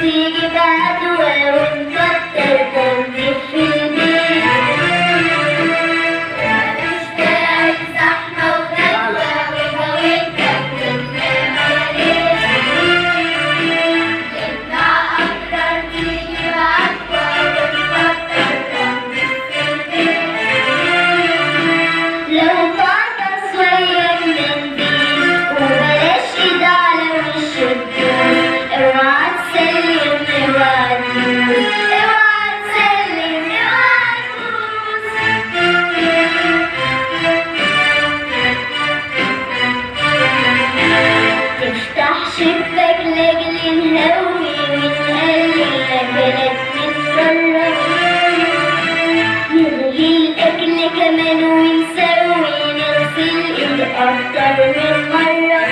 تيجي بعدوى ونكتر تنظيف في البيت. مفيش داعي لزحمة وغدوة وجوانتك تتنام يا ريت. نمنع أضرار تيجي بعدوى ونكتر تنظيف في البيت. لو تعطس شوية المنديل وبلاش ايد على وش تدوس، اوعى تسلم اوعى تبوس، اوعى تسلم اوعى تبوس. تفتح شباك لاجل نهوي ونقلل اكلات من بره، نغلي الاكل كمان ونسوي نغسل ايد اكتر من مرة.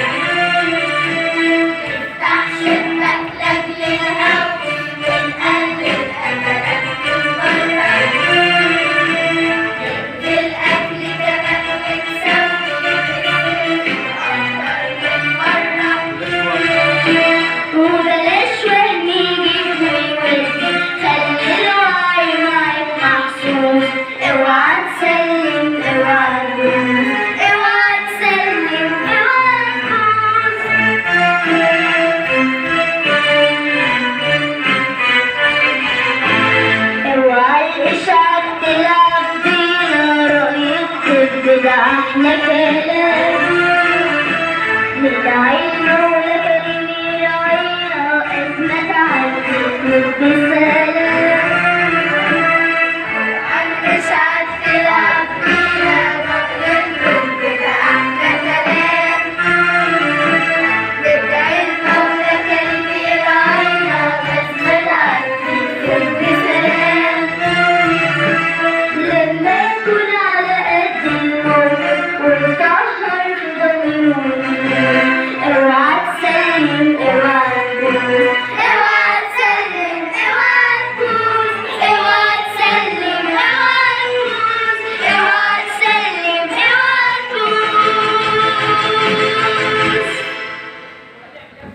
نفتح شباك لاجل نهوي ونقلل أكلات من بره، نغلي الأكل كمان ونسوي نغسل أكتر من مرة. وبلاش وهم يجيب ويودي، خلي الوعي معاك محسوس، اوعى تسلم اوعى تبوس، اوعى تسلم اوعى تبوس. اوعى الاشاعات تلعب بينا، رأي الطب ده احلى كلام، ندعي المولى كريم يراعينا، أزمة تعدي وتموت.